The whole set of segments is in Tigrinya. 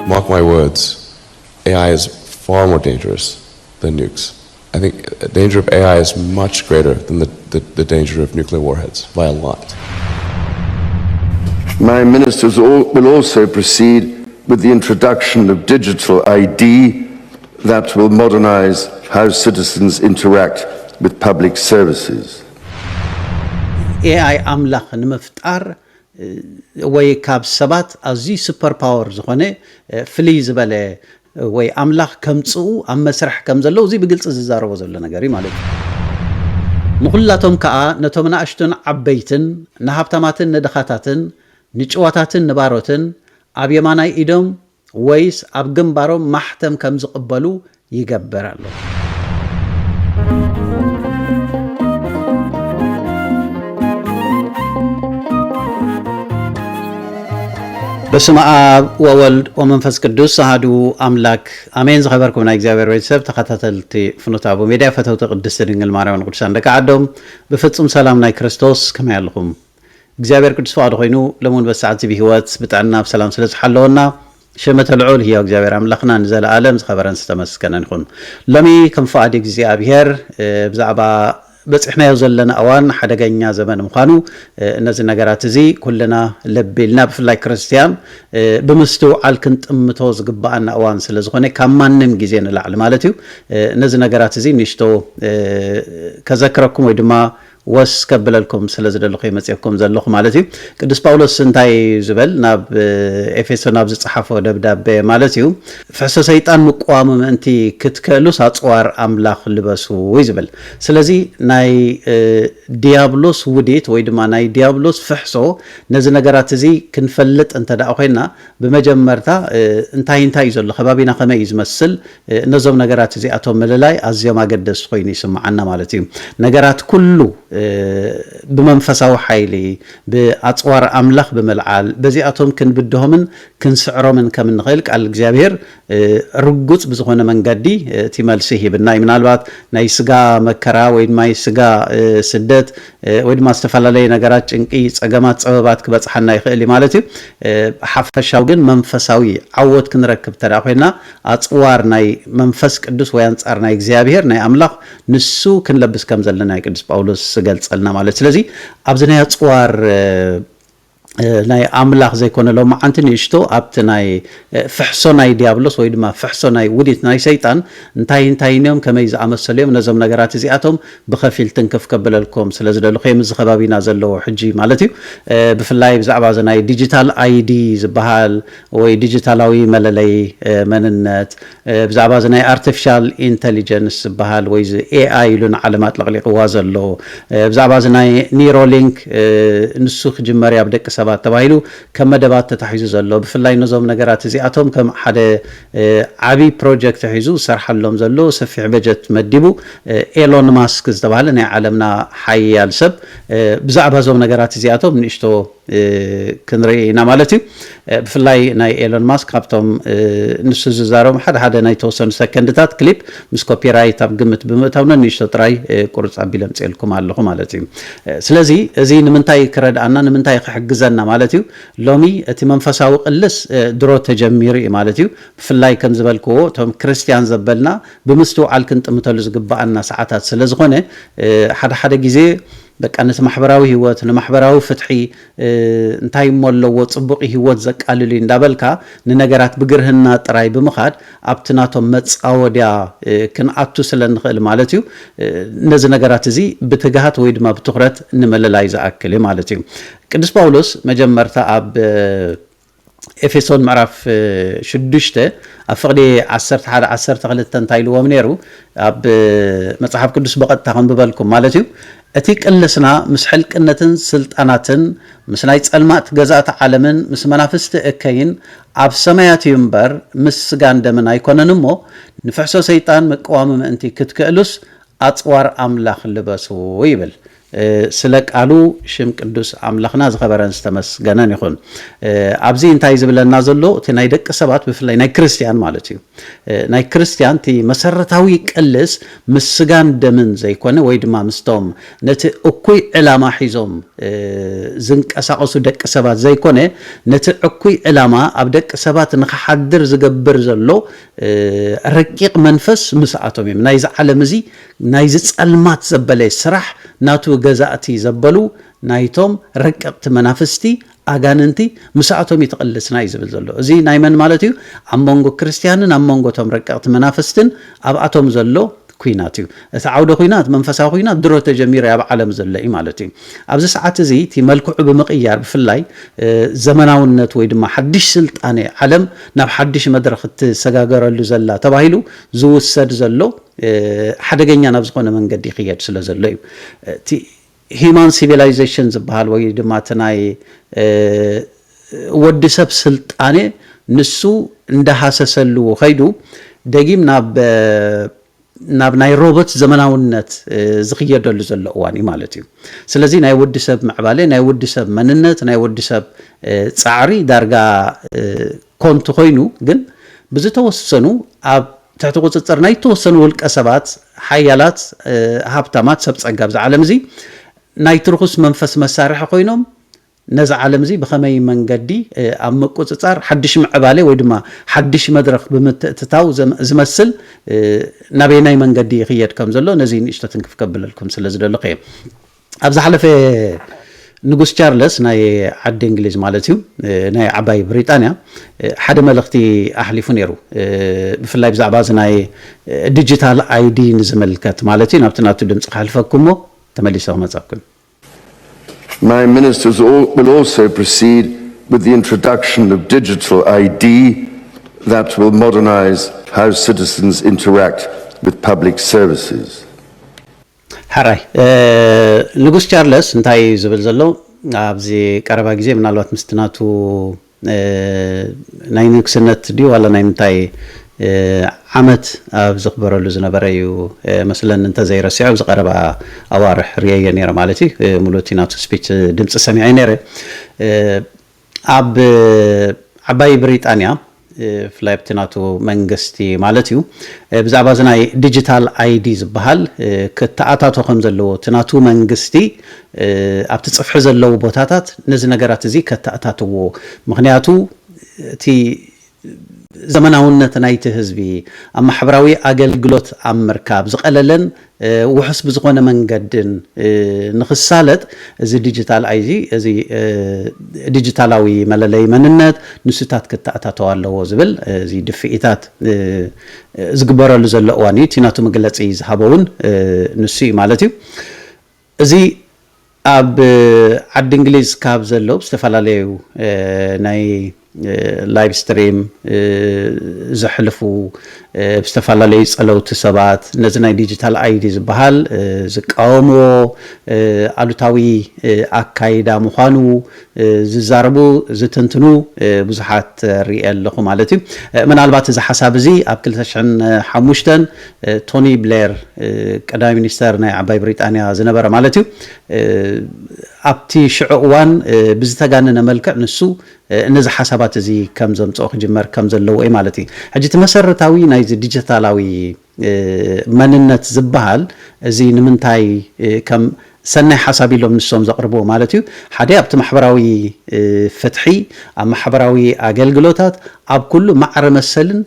Mark my words, A I is far more dangerous than nukes. I think the danger of A I is much greater than the, the, the danger of nuclear warheads by a lot. My ministers all, will also proceed with the introduction of digital I D that will modernize how citizens interact with public services. ኤኣይ ኣምላኽ ንምፍጣር ወይ ካብ ሰባት ኣዝዩ ሱፐር ፓወር ዝኾነ ፍልይ ዝበለ ወይ ኣምላኽ ከምፅኡ ኣብ መስርሕ ከም ዘለዉ እዚ ብግልፂ ዝዛረቦ ዘሎ ነገር እዩ ማለት እዩ። ንኹላቶም ከዓ ነቶም ናእሽቱን ዓበይትን ንሃብታማትን ንድኻታትን ንጭዋታትን ንባሮትን ኣብ የማናይ ኢዶም ወይስ ኣብ ግንባሮም ማሕተም ከም ዝቕበሉ ይገብር ኣሎ። በስመ ኣብ ወወልድ ወመንፈስ ቅዱስ ኣሃዱ ኣምላክ ኣሜን። ዝኸበርኩም ናይ እግዚኣብሔር ቤተሰብ ተኸታተልቲ ፍኖተ ኣቦ ሜድያ ፈተውቲ ቅድስቲ ድንግል ማርያም ንቅዱሳን ደቂ ዓዶም ብፍጹም ሰላም ናይ ክርስቶስ ከመይ ኣለኹም? እግዚኣብሔር ቅዱስ ፍቓዱ ኮይኑ ሎሚ እውን በሰዓት እዚ ብህይወት ብጥዕና ብሰላም ስለ ዝሓለወና ሸመተ ልዑል ህያው እግዚኣብሔር ኣምላኽና ንዘለኣለም ዝኸበረን ዝተመስገነን ይኹን። ሎሚ ከም ፍቓድ እግዚኣብሔር ብዛዕባ በፂሕናዮ ዘለና እዋን ሓደገኛ ዘመን ምዃኑ ነዚ ነገራት እዚ ኩልና ልቢ ኢልና ብፍላይ ክርስትያን ብምስትውዓል ክንጥምቶ ዝግባኣና እዋን ስለ ዝኾነ ካብ ማንም ግዜ ንላዕሊ ማለት እዩ። ነዚ ነገራት እዚ ንእሽቶ ከዘክረኩም ወይ ድማ ወስ ከብለልኩም ስለ ዝደለኹ የመፅየኩም ዘለኹ ማለት እዩ። ቅዱስ ጳውሎስ እንታይ እዩ ዝበል ናብ ኤፌሶን ኣብ ዝፀሓፎ ደብዳቤ ማለት እዩ፣ ፍሕሶ ሰይጣን ምቋሙ ምእንቲ ክትክእሉስ ኣፅዋር ኣምላኽ ልበሱ እዩ ዝብል። ስለዚ ናይ ዲያብሎስ ውዲት ወይ ድማ ናይ ዲያብሎስ ፍሕሶ ነዚ ነገራት እዚ ክንፈልጥ እንተ ደኣ ኮይና ብመጀመርታ እንታይ እንታይ እዩ ዘሎ፣ ከባቢና ከመይ እዩ ዝመስል፣ ነዞም ነገራት እዚኣቶም ምልላይ ኣዝዮም ኣገደስቲ ኮይኑ ይስምዓና ማለት እዩ። ነገራት ኩሉ ብመንፈሳዊ ሓይሊ ብኣፅዋር ኣምላኽ ብምልዓል በዚኣቶም ክንብድሆምን ክንስዕሮምን ከም እንኽእል ቃል እግዚኣብሔር ርጉፅ ብዝኾነ መንገዲ እቲ መልሲ ሂብና እዩ። ምናልባት ናይ ስጋ መከራ ወይ ድማ ናይ ስጋ ስደት ወይ ድማ ዝተፈላለየ ነገራት ጭንቂ፣ ፀገማት፣ ፀበባት ክበፅሓና ይኽእል እዩ ማለት እዩ። ሓፈሻዊ ግን መንፈሳዊ ዓወት ክንረክብ ተዳ ኮይና ኣፅዋር ናይ መንፈስ ቅዱስ ወይ ኣንፃር ናይ እግዚኣብሔር ናይ ኣምላኽ ንሱ ክንለብስ ከም ዘለና እዩ ቅዱስ ጳውሎስ ዝገልፀልና ማለት። ስለዚ ኣብዚ ናይ ኣፅዋር ናይ ኣምላኽ ዘይኮነ ሎማዓንቲ ንእሽቶ ኣብቲ ናይ ፍሕሶ ናይ ዲያብሎስ ወይ ድማ ፍሕሶ ናይ ውዲት ናይ ሰይጣን እንታይ እንታይ እዮም ከመይ ዝኣመሰሉ እዮም ነዞም ነገራት እዚኣቶም ብኸፊል ትንክፍ ከብለልኩም ስለ ዝደለኹ እዮም እዚ ከባቢና ዘለዎ ሕጂ ማለት እዩ። ብፍላይ ብዛዕባ እዚ ናይ ዲጂታል ኣይዲ ዝበሃል ወይ ዲጂታላዊ መለለይ መንነት ብዛዕባ እዚ ናይ ኣርቲፊሻል ኢንተሊጀንስ ዝበሃል ወይ እዚ ኤኣይ ኢሉ ንዓለም ኣጥለቕሊቕዋ ዘሎ ብዛዕባ እዚ ናይ ኒሮሊንክ ንሱ ክጅመር ኣብ ደቂ ሰባት ተባሂሉ ከም መደባት ተታሒዙ ዘሎ ብፍላይ ነዞም ነገራት እዚኣቶም ከም ሓደ ዓብይ ፕሮጀክት ሒዙ ዝሰርሓሎም ዘሎ ሰፊሕ በጀት መዲቡ ኤሎን ማስክ ዝተባሃለ ናይ ዓለምና ሓያል ሰብ ብዛዕባ እዞም ነገራት እዚኣቶም ንእሽቶ ክንርኢ ኢና ማለት እዩ። ብፍላይ ናይ ኤሎን ማስክ ካብቶም ንሱ ዝዛረቦም ሓደ ሓደ ናይ ተወሰኑ ሰከንድታት ክሊፕ ምስ ኮፒራይት ኣብ ግምት ብምእታው ነንእሽቶ ጥራይ ቁርፅ ኣቢለ ምፅኤልኩም ኣለኹ ማለት እዩ። ስለዚ እዚ ንምንታይ ክረድኣና ንምንታይ ክሕግዘና ማለት እዩ? ሎሚ እቲ መንፈሳዊ ቅልስ ድሮ ተጀሚሩ እዩ ማለት እዩ። ብፍላይ ከም ዝበልክዎ እቶም ክርስትያን ዘበልና ብምስትውዓል ክንጥምተሉ ዝግባኣና ሰዓታት ስለ ዝኾነ ሓደ ሓደ ግዜ በቃ ነቲ ማሕበራዊ ህይወት ንማሕበራዊ ፍትሒ እንታይ እሞ ኣለዎ ፅቡቕ ህይወት ዘቃልል እዩ እንዳበልካ ንነገራት ብግርህና ጥራይ ብምኻድ ኣብቲ ናቶም መፃወድያ ክንኣቱ ስለ ንኽእል ማለት እዩ። ነዚ ነገራት እዚ ብትግሃት ወይ ድማ ብትኹረት ንምልላይ ዝኣክል እዩ ማለት እዩ። ቅዱስ ጳውሎስ መጀመርታ ኣብ ኤፌሶን ምዕራፍ ሽዱሽተ ኣብ ፍቕዲ ዓሰርተ ሓደ ዓሰርተ ክልተ እንታይ ኢልዎም ነይሩ? ኣብ መጽሓፍ ቅዱስ ብቐጥታ ከንብበልኩም ማለት እዩ። እቲ ቅልስና ምስ ሕልቅነትን ስልጣናትን ምስ ናይ ጸልማት ገዛእቲ ዓለምን ምስ መናፍስቲ እከይን ኣብ ሰማያት እዩ እምበር ምስ ስጋን ደምን ኣይኮነን እሞ፣ ንፍሕሶ ሰይጣን ምቅዋሙ ምእንቲ ክትክእሉስ ኣጽዋር ኣምላኽ ልበሱ ይብል። ስለ ቃሉ ሽም ቅዱስ ኣምላኽና ዝኸበረን ዝተመስገነን ይኹን። ኣብዚ እንታይ ዝብለና ዘሎ? እቲ ናይ ደቂ ሰባት ብፍላይ ናይ ክርስትያን ማለት እዩ። ናይ ክርስትያን እቲ መሰረታዊ ቅልስ ምስ ስጋን ደምን ዘይኮነ ወይ ድማ ምስቶም ነቲ እኩይ ዕላማ ሒዞም ዝንቀሳቐሱ ደቂ ሰባት ዘይኮነ፣ ነቲ ዕኩይ ዕላማ ኣብ ደቂ ሰባት ንክሓድር ዝገብር ዘሎ ረቂቕ መንፈስ ምስኣቶም እዮም። ናይዚ ዓለም እዚ ናይዚ ጸልማት ዘበለ ስራሕ ናቱ ገዛእቲ ዘበሉ ናይቶም ረቀቕቲ መናፍስቲ ኣጋንንቲ ምስኣቶም እዩ ትቕልስና እዩ ዝብል ዘሎ። እዚ ናይ መን ማለት እዩ? ኣብ መንጎ ክርስትያንን ኣብ መንጎ ቶም ረቀቕቲ መናፍስትን ኣብኣቶም ዘሎ ኲናት እዩ። እቲ ዓውደ ኲናት መንፈሳዊ ኲናት ድሮ ተጀሚሩ ኣብ ዓለም ዘሎ እዩ ማለት እዩ። ኣብዚ ሰዓት እዚ እቲ መልክዑ ብምቕያር ብፍላይ ዘመናውነት ወይ ድማ ሓድሽ ስልጣነ ዓለም ናብ ሓድሽ መድረኽ እትሰጋገረሉ ዘላ ተባሂሉ ዝውሰድ ዘሎ ሓደገኛ ናብ ዝኾነ መንገዲ ይኽየድ ስለ ዘሎ እዩ። እቲ ሂማን ሲቪላይዜሽን ዝበሃል ወይ ድማ እቲ ናይ ወዲ ሰብ ስልጣኔ ንሱ እንዳሃሰሰሉ ከይዱ ደጊም ናብ ናብ ናይ ሮቦት ዘመናውነት ዝኽየደሉ ዘሎ እዋን እዩ ማለት እዩ። ስለዚ ናይ ወዲ ሰብ ምዕባለ፣ ናይ ወዲ ሰብ መንነት፣ ናይ ወዲ ሰብ ፃዕሪ ዳርጋ ኮንቱ ኮይኑ ግን ብዝተወሰኑ ኣብ ትሕቲ ቁፅፅር ናይ ተወሰኑ ውልቀ ሰባት ሓያላት ሃብታማት ሰብ ፀጋ ኣብዚ ዓለም እዚ ናይ ትርኹስ መንፈስ መሳርሒ ኮይኖም ነዚ ዓለም እዚ ብኸመይ መንገዲ ኣብ ምቁፅፃር ሓድሽ ምዕባለ ወይ ድማ ሓድሽ መድረኽ ብምትእትታው ዝመስል ናበየናይ መንገዲ ይኽየድ ከም ዘሎ ነዚ ንእሽቶ ትንክፍ ከብለልኩም ስለ ዝደለኹ እየ። ኣብ ዝሓለፈ ንጉስ ቻርለስ ናይ ዓዲ እንግሊዝ ማለት እዩ ናይ ዓባይ ብሪጣንያ ሓደ መልእኽቲ ኣሕሊፉ ነይሩ። ብፍላይ ብዛዕባ እዚ ናይ ዲጂታል ኣይዲ ንዝምልከት ማለት እዩ ናብቲ ናቱ ድምፂ ከሕልፈኩም እሞ ተመሊሰ ክመፀኩም። My ministers will also proceed with the introduction of digital I D that will modernise how citizens interact with public services. ሕራይ ንጉስ ቻርለስ እንታይ እዩ ዝብል ዘሎ ኣብዚ ቀረባ ግዜ ምናልባት ምስቲ ናቱ ናይ ንግስነት ድዩ ዋላ ናይ ምንታይ ዓመት ኣብ ዘኽበረሉ ዝነበረ እዩ መስለኒ እንተዘይረሲዖ ኣብዚ ቀረባ ኣዋርሕ ርእየዮ ነይረ ማለት እዩ። ሙሉእ እቲ ናቱ ስፒች ድምፂ ሰሚዐ ነይረ። ኣብ ዓባይ ብሪጣንያ ብፍላይ ኣብቲ ናቱ መንግስቲ ማለት እዩ ብዛዕባ እዚ ናይ ዲጂታል ኣይዲ ዝበሃል ክተኣታቶ ከም ዘለዎ እቲ ናቱ መንግስቲ ኣብቲ ፅፍሒ ዘለዉ ቦታታት ነዚ ነገራት እዚ ከተኣታትዎ ምክንያቱ እቲ ዘመናውነት ናይቲ ህዝቢ ኣብ ማሕበራዊ ኣገልግሎት ኣብ ምርካብ ዝቐለለን ውሑስ ብዝኾነ መንገድን ንኽሳለጥ እዚ ዲጂታል ኣይዲ እዚ ዲጂታላዊ መለለይ መንነት ንሱታት ክተኣታተው ኣለዎ ዝብል እዚ ድፍኢታት ዝግበረሉ ዘሎ እዋን እዩ። እቲ ናቱ መግለፂ ዝሃበ እውን ንሱ እዩ ማለት እዩ። እዚ ኣብ ዓዲ እንግሊዝ ካብ ዘለዉ ዝተፈላለዩ ናይ ላይቭ ስትሪም ዘሕልፉ ብዝተፈላለዩ ፀለውቲ ሰባት ነዚ ናይ ዲጂታል ኣይዲ ዝበሃል ዝቃወምዎ ኣሉታዊ ኣካይዳ ምዃኑ ዝዛረቡ ዝትንትኑ ብዙሓት ሪኤ ኣለኹ ማለት እዩ። ምናልባት እዚ ሓሳብ እዚ ኣብ ክልተ ሽሕን ሓሙሽተን ቶኒ ብሌር ቀዳማይ ሚኒስተር ናይ ዓባይ ብሪጣንያ ዝነበረ ማለት እዩ ኣብቲ ሽዑ እዋን ብዝተጋነነ መልክዕ ንሱ ነዚ ሓሳባት እዚ ከም ዘምፅኦ ክጅመር ከም ዘለዎ እዩ ማለት እዩ። ሕጂ እቲ መሰረታዊ ናይዚ ዲጂታላዊ መንነት ዝበሃል እዚ ንምንታይ ከም ሰናይ ሓሳብ ኢሎም ንሶም ዘቕርብዎ ማለት እዩ። ሓደ ኣብቲ ማሕበራዊ ፍትሒ ኣብ ማሕበራዊ ኣገልግሎታት ኣብ ኩሉ ማዕረ መሰልን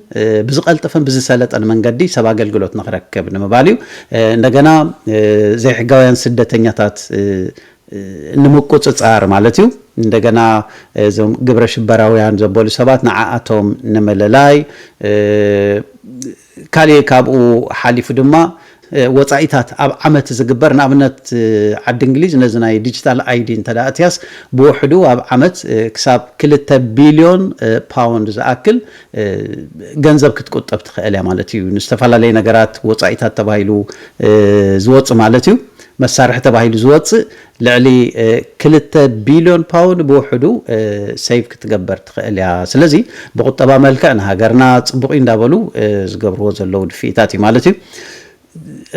ብዝቐልጠፈን ብዝሰለጠን መንገዲ ሰብ ኣገልግሎት ንክረክብ ንምባል እዩ። እንደገና ዘይሕጋውያን ስደተኛታት ንምቁፅፃር ማለት እዩ። እንደገና እዞም ግብረ ሽበራውያን ዘበሉ ሰባት ንዓኣቶም ንምልላይ ካሊእ ካብኡ ሓሊፉ ድማ ወፃኢታት ኣብ ዓመት ዝግበር፣ ንኣብነት ዓዲ እንግሊዝ ነዚ ናይ ዲጂታል ኣይዲ እንተ ኣትያስ ብውሕዱ ኣብ ዓመት ክሳብ ክልተ ቢልዮን ፓውንድ ዝኣክል ገንዘብ ክትቁጠብ ትኽእል እያ ማለት እዩ። ንዝተፈላለየ ነገራት ወፃኢታት ተባሂሉ ዝወፅእ ማለት እዩ፣ መሳርሒ ተባሂሉ ዝወፅእ ልዕሊ ክልተ ቢልዮን ፓውንድ ብውሕዱ ሴቭ ክትገበር ትኽእል እያ። ስለዚ ብቁጠባ መልክዕ ንሃገርና ፅቡቕ እዩ እንዳበሉ ዝገብርዎ ዘለዉ ድፍኢታት እዩ ማለት እዩ።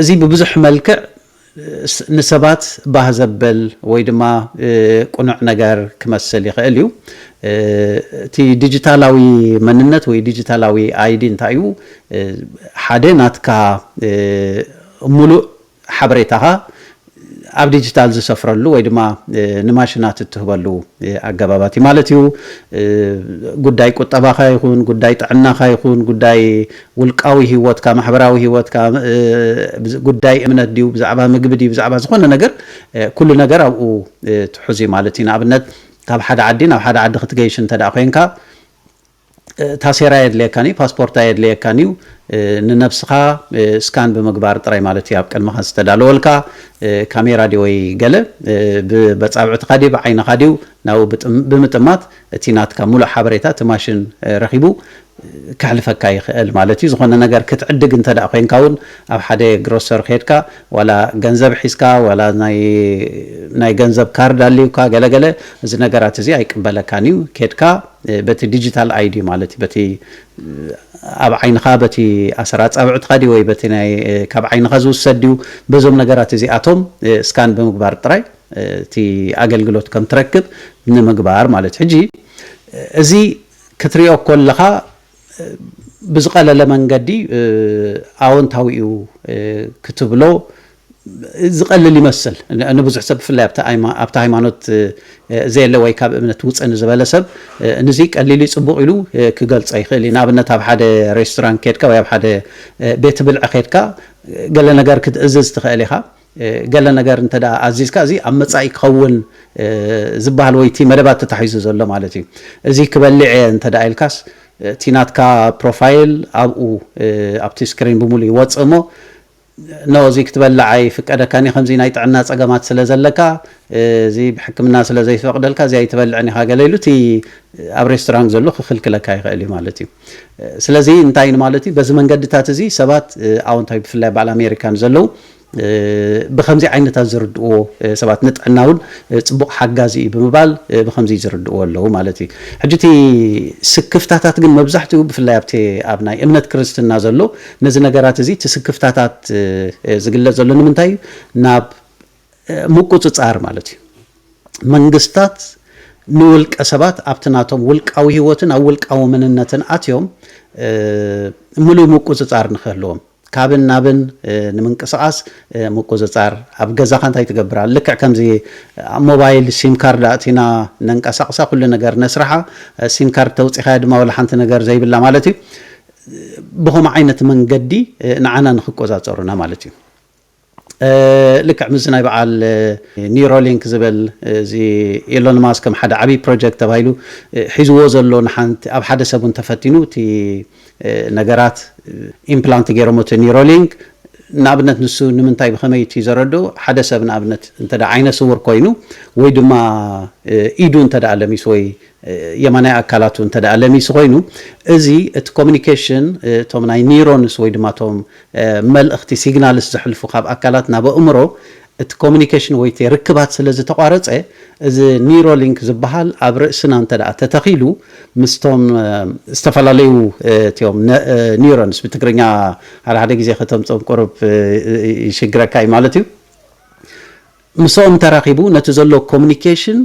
እዚ ብብዙሕ መልክዕ ንሰባት ባህ ዘበል ወይ ድማ ቅኑዕ ነገር ክመስል ይኽእል እዩ። እቲ ዲጂታላዊ መንነት ወይ ዲጂታላዊ ኣይዲ እንታይ እዩ? ሓደ ናትካ ሙሉእ ሓበሬታኻ ኣብ ዲጂታል ዝሰፍረሉ ወይ ድማ ንማሽናት እትህበሉ ኣገባባት እዩ ማለት እዩ። ጉዳይ ቁጠባኻ ይኹን ጉዳይ ጥዕናኻ ይኹን ጉዳይ ውልቃዊ ህይወትካ፣ ማሕበራዊ ህይወትካ፣ ጉዳይ እምነት ድዩ፣ ብዛዕባ ምግቢ ድዩ፣ ብዛዕባ ዝኾነ ነገር ኩሉ ነገር ኣብኡ ትሑዝ እዩ ማለት እዩ። ንኣብነት ካብ ሓደ ዓዲ ናብ ሓደ ዓዲ ክትገይሽ እንተ ደኣ ኮይንካ ታሴራ የድልየካን እዩ፣ ፓስፖርት ኣየድልየካን እዩ። ንነብስኻ ስካን ብምግባር ጥራይ ማለት እዩ። ኣብ ቅድመኻ ዝተዳለወልካ ካሜራ ድዩ ወይ ገለ በፃብዕትኻ ድዩ ብዓይንኻ ድዩ ናብኡ ብምጥማት እቲ ናትካ ሙሉእ ሓበሬታ እቲ ማሽን ረኺቡ ከሕልፈካ ይኽእል ማለት እዩ። ዝኾነ ነገር ክትዕድግ እንተ ደኣ ኮይንካ እውን ኣብ ሓደ ግሮሰር ከድካ ዋላ ገንዘብ ሒዝካ ዋላ ናይ ገንዘብ ካርድ ኣልዩካ ገለገለ እዚ ነገራት እዚ ኣይቅበለካን እዩ። ከድካ በቲ ዲጂታል ኣይዲ ማለት በቲ ኣብ ዓይንኻ በቲ ኣሰር ኣጻብዕትኻ ድዩ ወይ በቲ ናይ ካብ ዓይንኻ ዝውሰድ ድዩ በዞም ነገራት እዚኣቶም ስካን ብምግባር ጥራይ እቲ ኣገልግሎት ከም ትረክብ ንምግባር ማለት ሕጂ እዚ ክትሪኦ ከለኻ ብዝቐለለ መንገዲ ኣወንታዊ እዩ ክትብሎ ዝቐልል ይመስል። ንብዙሕ ሰብ ብፍላይ ኣብቲ ሃይማኖት ዘየለ ወይ ካብ እምነት ውፅእ ንዝበለ ሰብ ንዚ ቀሊል እዩ ፅቡቕ ኢሉ ክገልፆ ይኽእል እዩ። ንኣብነት ኣብ ሓደ ሬስቶራንት ከድካ ወይ ኣብ ሓደ ቤት ብልዒ ከድካ ገለ ነገር ክትእዝዝ ትኽእል ኢኻ። ገለ ነገር እንተ ኣዚዝካ እዚ ኣብ መፃኢ ክኸውን ዝበሃል ወይ እቲ መደባት ተታሒዙ ዘሎ ማለት እዩ። እዚ ክበልዕ እየ እንተ ኢልካስ እቲ ናትካ ፕሮፋይል ኣብኡ ኣብቲ ስክሪን ብምሉ ይወፅእ እሞ ኖ እዚ ክትበልዕ ኣይፍቀደካን እዩ ከምዚ ናይ ጥዕና ፀገማት ስለ ዘለካ እዚ ብሕክምና ስለ ዘይፈቅደልካ እዚ ኣይትበልዕን ኢኻ ገለ ኢሉ እቲ ኣብ ሬስቶራንት ዘሎ ክኽልክለካ ይኽእል እዩ ማለት እዩ። ስለዚ እንታይ ማለት እዩ በዚ መንገድታት እዚ ሰባት ኣወንታዊ ብፍላይ በዓል ኣሜሪካን ዘለዉ ብከምዚ ዓይነታት ዝርድእዎ ሰባት ንጥዕና እውን ፅቡቕ ሓጋዚ እዩ ብምባል ብከምዚ ዝርድእዎ ኣለዉ ማለት እዩ። ሕጂ እቲ ስክፍታታት ግን መብዛሕትኡ ብፍላይ ኣብቲ ኣብ ናይ እምነት ክርስትና ዘሎ ነዚ ነገራት እዚ እቲ ስክፍታታት ዝግለፅ ዘሎ ንምንታይ እዩ ናብ ምቁፅፃር ማለት እዩ። መንግስታት ንውልቀ ሰባት ኣብቲ ናቶም ውልቃዊ ህይወትን ኣብ ውልቃዊ መንነትን ኣትዮም ምሉእ ምቁፅፃር ንክህልዎም ካብን ናብን ንምንቅስቃስ ምቁፅፃር ኣብ ገዛኻ እንታይ ትገብር ኣለ ልክዕ ከምዚ ሞባይል ሲም ካርድ ኣእቲና ነንቀሳቅሳ ኩሉ ነገር ነስርሓ ሲም ካርድ ተውፂኻያ ድማ ወላ ሓንቲ ነገር ዘይብላ ማለት እዩ። ብኸምኡ ዓይነት መንገዲ ንዓና ንክቆፃፀሩና ማለት እዩ። ልክዕ ምስዚ ናይ በዓል ኒውሮሊንክ ዝበል እዚ ኤሎን ማስክ ከም ሓደ ዓብዪ ፕሮጀክት ተባሂሉ ሒዝዎ ዘሎ ንሓንቲ ኣብ ሓደ ሰብ እውን ተፈቲኑ እቲ ነገራት ኢምፕላንት ገይሮሞ እቲ ኒውሮሊንክ ንኣብነት ንሱ ንምንታይ ብኸመይ እቲ ዘረድኡ ሓደ ሰብ ንኣብነት እንተ ዓይነ ስውር ኮይኑ ወይ ድማ ኢዱ እንተ ለሚስ ወይ የማናይ ኣካላቱ እንተ ለሚስ ኮይኑ እዚ እቲ ኮሚኒኬሽን እቶም ናይ ኒውሮንስ ወይ ድማ እቶም መልእኽቲ ሲግናልስ ዘሕልፉ ካብ ኣካላት ናብ ኣእምሮ እቲ ኮሚኒኬሽን ወይ እቲ ርክባት ስለ ዝተቋረፀ እዚ ኒውሮሊንክ ዝበሃል ኣብ ርእስና እንተ ተተኺሉ ምስቶም ዝተፈላለዩ እቲኦም ኒውሮንስ ብትግርኛ ሓደ ሓደ ግዜ ከተምፅኦም ቁሩብ ይሽግረካ እዩ ማለት እዩ። ምስኦም ተራኺቡ ነቲ ዘሎ ኮሚኒኬሽን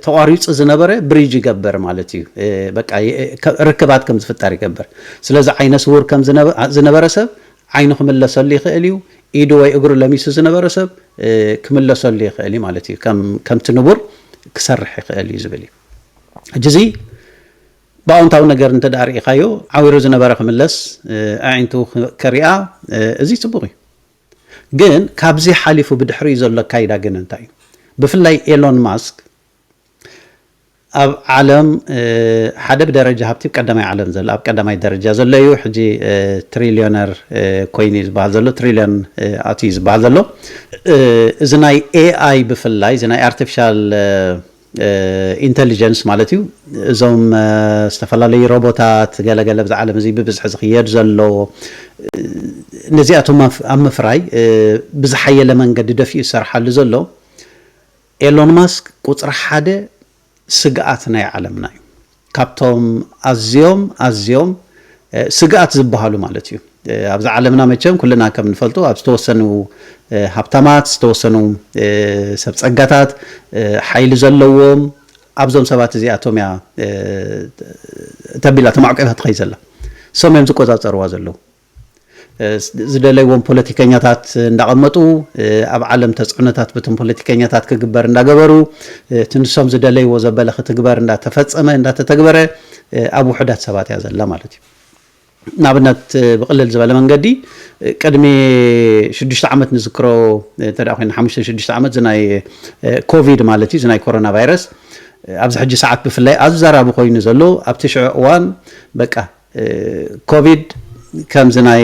ተቋሪፁ ዝነበረ ብሪጅ ይገብር ማለት እዩ። በቃ ርክባት ከም ዝፍጠር ይገብር። ስለዚ ዓይነ ስውር ከም ዝነበረ ሰብ ዓይኑ ክምለሰሉ ይኽእል እዩ። ኢዱ ወይ እግሩ ለሚሱ ዝነበረ ሰብ ክምለሰሉ ይኽእል እዩ ማለት እዩ። ከምቲ ንቡር ክሰርሕ ይኽእል እዩ ዝብል እዩ። ሕጂ እዚ ብኣውንታዊ ነገር እንተ ርኢኻዮ ዓዊሩ ዝነበረ ክምለስ ኣዒንቱ ከሪኣ እዚ ፅቡቕ እዩ። ግን ካብዚ ሓሊፉ ብድሕሪኡ ዘሎ ኣካይዳ ግን እንታይ እዩ? ብፍላይ ኤሎን ማስክ ኣብ ዓለም ሓደ ብደረጃ ሃብቲ ቀዳማይ ዓለም ዘሎ ኣብ ቀዳማይ ደረጃ ዘሎ እዩ። ሕጂ ትሪሊዮነር ኮይኑ እዩ ዝበሃል ዘሎ፣ ትሪሊዮን ኣትዩ ዝበሃል ዘሎ። እዚ ናይ ኤኣይ ብፍላይ እዚ ናይ ኣርቲፊሻል ኢንተሊጀንስ ማለት እዩ። እዞም ዝተፈላለዩ ሮቦታት ገለገለ ብዚ ዓለም እዚ ብብዝሒ ዝኽየድ ዘሎ፣ ነዚኣቶም ኣብ ምፍራይ ብዝሓየለ መንገዲ ደፊኡ ዝሰርሓሉ ዘሎ ኤሎን ማስክ ቁፅሪ ሓደ ስግኣት ናይ ዓለምና እዩ። ካብቶም ኣዝዮም ኣዝዮም ስግኣት ዝበሃሉ ማለት እዩ። ኣብዚ ዓለምና መቸም ኩልና ከም ንፈልጦ ኣብ ዝተወሰኑ ሃብታማት፣ ዝተወሰኑ ሰብ ፀጋታት፣ ሓይሊ ዘለዎም ኣብዞም ሰባት እዚኣቶም እያ ተቢላ ተማዕቂባ ትኸይ ዘላ። እሶም እዮም ዝቆፃፀርዋ ዘለዉ። ዝደለይዎም ፖለቲከኛታት እንዳቐመጡ ኣብ ዓለም ተፅዕኖታት በቶም ፖለቲከኛታት ክግበር እንዳገበሩ እቲ ንሶም ዝደለይዎ ዘበለ ክትግበር እንዳተፈፀመ እንዳተተግበረ ኣብ ውሑዳት ሰባት እያ ዘላ ማለት እዩ። ንኣብነት ብቕልል ዝበለ መንገዲ ቅድሚ ሽዱሽተ ዓመት ንዝክሮ እንተ ደኣ ኮይኑ ሓሙሽተ ሽዱሽተ ዓመት እዚ ናይ ኮቪድ ማለት እዩ እዚ ናይ ኮሮና ቫይረስ ኣብዚ ሕጂ ሰዓት ብፍላይ ኣዘራቢ ኮይኑ ዘሎ ኣብቲ ሽዑ እዋን በቃ ኮቪድ ከምዚ ናይ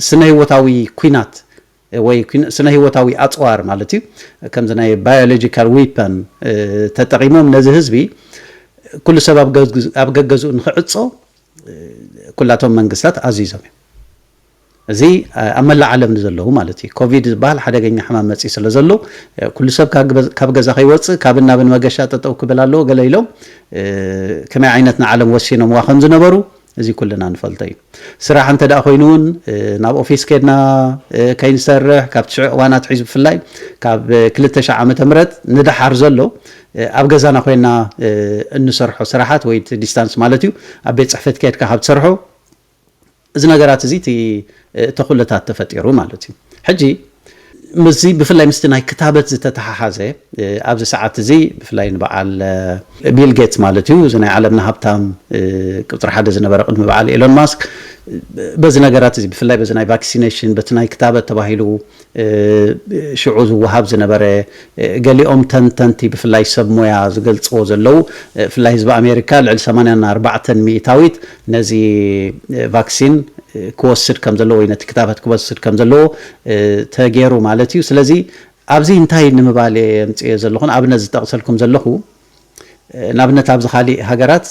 ስነ ህይወታዊ ኩናት ወይ ስነ ህይወታዊ ኣፅዋር ማለት እዩ ከምዚ ናይ ባዮሎጂካል ዊፐን ተጠቂሞም ነዚ ህዝቢ ኩሉ ሰብ ኣብ ገገዝኡ ንክዕፆ ኩላቶም መንግስታት ኣዚዞም እዮም። እዚ ኣብ መላእ ዓለም ንዘለዉ ማለት እዩ። ኮቪድ ዝበሃል ሓደገኛ ሕማም መፂ ስለ ዘሎ ኩሉ ሰብ ካብ ገዛ ከይወፅእ ካብን ናብን መገሻ ጠጠው ክብል ኣለዎ ገለ ኢሎም ከመይ ዓይነት ንዓለም ወሲኖምዋ ከም ዝነበሩ እዚ ኩልና ንፈልጦ እዩ። ስራሕ እንተ ደኣ ኮይኑ እውን ናብ ኦፊስ ከድና ከይንሰርሕ ካብ ትሽዑ እዋናት ሒዙ ብፍላይ ካብ ክልተ ሽሕ ዓመተ ምህረት ንደሓር ዘሎ ኣብ ገዛና ኮይና እንሰርሖ ስራሓት ወይ ዲስታንስ ማለት እዩ ኣብ ቤት ፅሕፈት ከድካ ካብ ትሰርሖ እዚ ነገራት እዚ እቲ ተኹለታት ተፈጢሩ ማለት እዩ። ሕጂ ምስዚ ብፍላይ ምስቲ ናይ ክታበት ዝተተሓሓዘ ኣብዚ ሰዓት እዚ ብፍላይ ንበዓል ቢል ጌትስ ማለት እዩ እዚ ናይ ዓለምና ሃብታም ቁፅሪ ሓደ ዝነበረ ቅድሚ በዓል ኤሎን ማስክ በዚ ነገራት እዚ ብፍላይ በዚ ናይ ቫክሲኔሽን በቲ ናይ ክታበት ተባሂሉ ሽዑ ዝወሃብ ዝነበረ ገሊኦም ተንተንቲ ብፍላይ ሰብ ሞያ ዝገልፅዎ ዘለዉ ብፍላይ ህዝቢ ኣሜሪካ ልዕሊ ሰማንያ ኣርባዕተ ሚእታዊት ነዚ ቫክሲን ክወስድ ከም ዘለዎ ወይ ነቲ ክታበት ክወስድ ከም ዘለዎ ተገይሩ ማለት እዩ። ስለዚ ኣብዚ እንታይ ንምባል የምፅዮ ዘለኹ ንኣብነት ዝጠቕሰልኩም ዘለኹ ንኣብነት ኣብዚ ካሊእ ሃገራት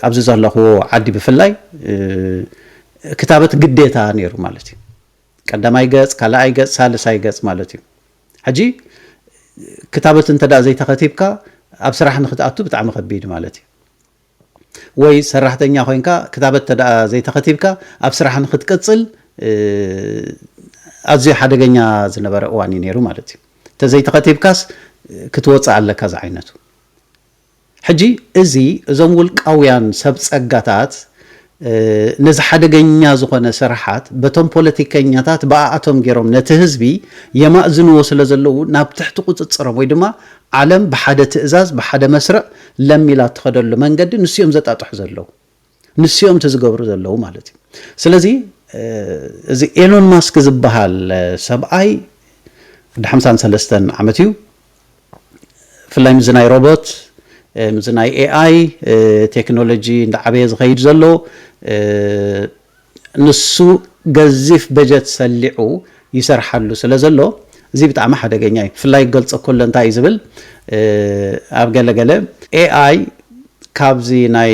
ኣብዚ ዘለኽዎ ዓዲ ብፍላይ ክታበት ግዴታ ነይሩ ማለት እዩ። ቀዳማይ ገፅ፣ ካልኣይ ገፅ፣ ሳልሳይ ገፅ ማለት እዩ። ሕጂ ክታበት እንተ ደኣ ዘይተኸቲብካ ኣብ ስራሕ ንክትኣቱ ብጣዕሚ ከቢድ ማለት እዩ። ወይ ሰራሕተኛ ኮይንካ ክታበት እንተ ደኣ ዘይተኸቲብካ ኣብ ስራሕ ንክትቅፅል ኣዝዩ ሓደገኛ ዝነበረ እዋን እዩ ነይሩ ማለት እዩ። እንተዘይተኸቲብካስ ክትወፅእ ኣለካ ዝዓይነቱ። ሕጂ እዚ እዞም ውልቃውያን ሰብ ፀጋታት ነዚ ሓደገኛ ዝኾነ ስርሓት በቶም ፖለቲከኛታት ብኣኣቶም ገይሮም ነቲ ህዝቢ የማእዝንዎ ስለ ዘለዉ ናብ ትሕቲ ቁፅፅሮም ወይ ድማ ዓለም ብሓደ ትእዛዝ ብሓደ መስርዕ ለሚላ ትኸደሉ መንገዲ ንስኦም ዘጣጥሑ ዘለዉ ንስኦም እቲ ዝገብሩ ዘለዉ ማለት እዩ። ስለዚ እዚ ኤሎን ማስክ ዝበሃል ሰብኣይ ወዲ ሓምሳን ሰለስተን ዓመት እዩ። ብፍላይ ምዚ ናይ ሮቦት ምዚ ናይ ኤኣይ ቴክኖሎጂ እንዳዓበየ ዝኸይድ ዘሎ ንሱ ገዚፍ በጀት ሰሊዑ ይሰርሓሉ ስለ ዘሎ እዚ ብጣዕሚ ሓደገኛ እዩ። ብፍላይ ክገልፆ ከሎ እንታይ እዩ ዝብል ኣብ ገለገለ ኤኣይ ካብዚ ናይ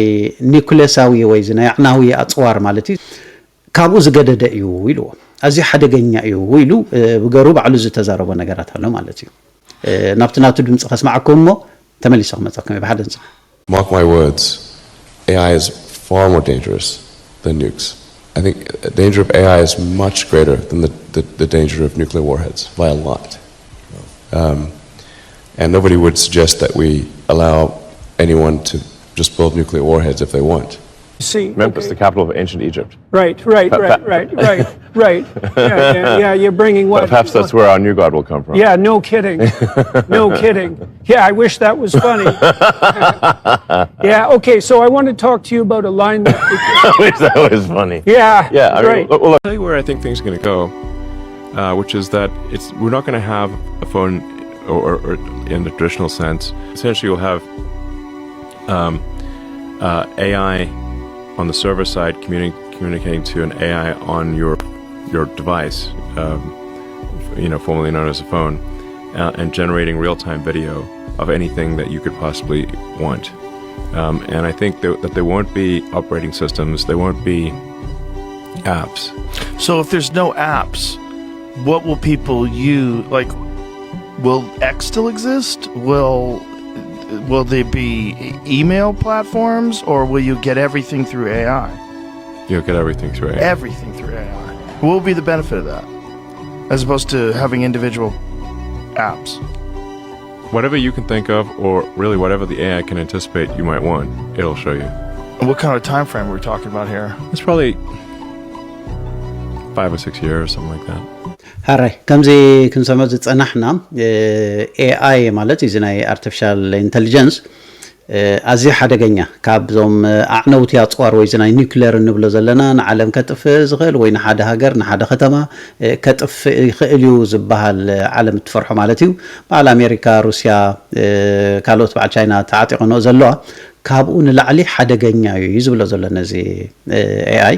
ኒኩሌሳዊ ወይ ናይ ኣዕናዊ ኣፅዋር ማለት እዩ ካብኡ ዝገደደ እዩ ኢልዎ። ኣዝዩ ሓደገኛ እዩ ኢሉ ብገሩ ባዕሉ ዝተዛረቦ ነገራት ኣሎ ማለት እዩ። ናብቲ ናቱ ድምፂ ከስማዓኩም እሞ ተመሊሶ ክመፀኩም ብሓደ ንፅ Mark my words, A I is far more dangerous than nukes. I think the danger of A I is much greater than the, the, the danger of nuclear warheads by a lot. Um, and nobody would suggest that we allow anyone to just build nuclear warheads if they want. See, Memphis, okay. The capital of ancient Egypt. Right, right, right, right, right, right. Yeah, yeah, yeah. You're bringing what? Perhaps that's where our new god will come from. Yeah, no kidding. No kidding. Yeah, I wish that was funny. Yeah, okay, so I want to talk to you about a line that. I wish that was funny. Yeah, Yeah, I mean, right. look, look, Tell you where I think things are going to go, uh, which is that it's we're not going to have a phone or, or, or in the traditional sense. Essentially, you'll have um, uh, A I on the server side communi- communicating to an A I on your your device, um, you know, formerly known as a phone, uh, and generating real-time video of anything that you could possibly want. Um, and I think that, that there won't be operating systems, there won't be apps. So if there's no apps, what will people use? Like, will X still exist? Will will there be email platforms, or will you get everything through A I? You'll get everything through A I. Everything through A I. What will be the benefit of that, as opposed to having individual apps? Whatever you can think of, or really whatever the A I can anticipate you might want, it'll show you. And what kind of time frame are we talking about here? It's probably five or six years, something like that. ሕራይ፣ ከምዚ ክንሰምዖ ዝጸናሕና፣ ኤኣይ ማለት እዚ ናይ ኣርቲፊሻል ኢንተሊጀንስ ኣዝዩ ሓደገኛ፣ ካብዞም ኣዕነውቲ ኣጽዋር ወይ እዚ ናይ ኒውክሌር እንብሎ ዘለና ንዓለም ከጥፍእ ዝኽእል ወይ ንሓደ ሃገር ንሓደ ከተማ ከጥፍእ ይኽእል እዩ ዝበሃል፣ ዓለም እትፈርሖ ማለት እዩ። በዓል ኣሜሪካ፣ ሩስያ፣ ካልኦት በዓል ቻይና ተዓጢቐንኦ ዘለዋ፣ ካብኡ ንላዕሊ ሓደገኛ እዩ እዩ ዝብሎ ዘሎ ነዚ ኤኣይ።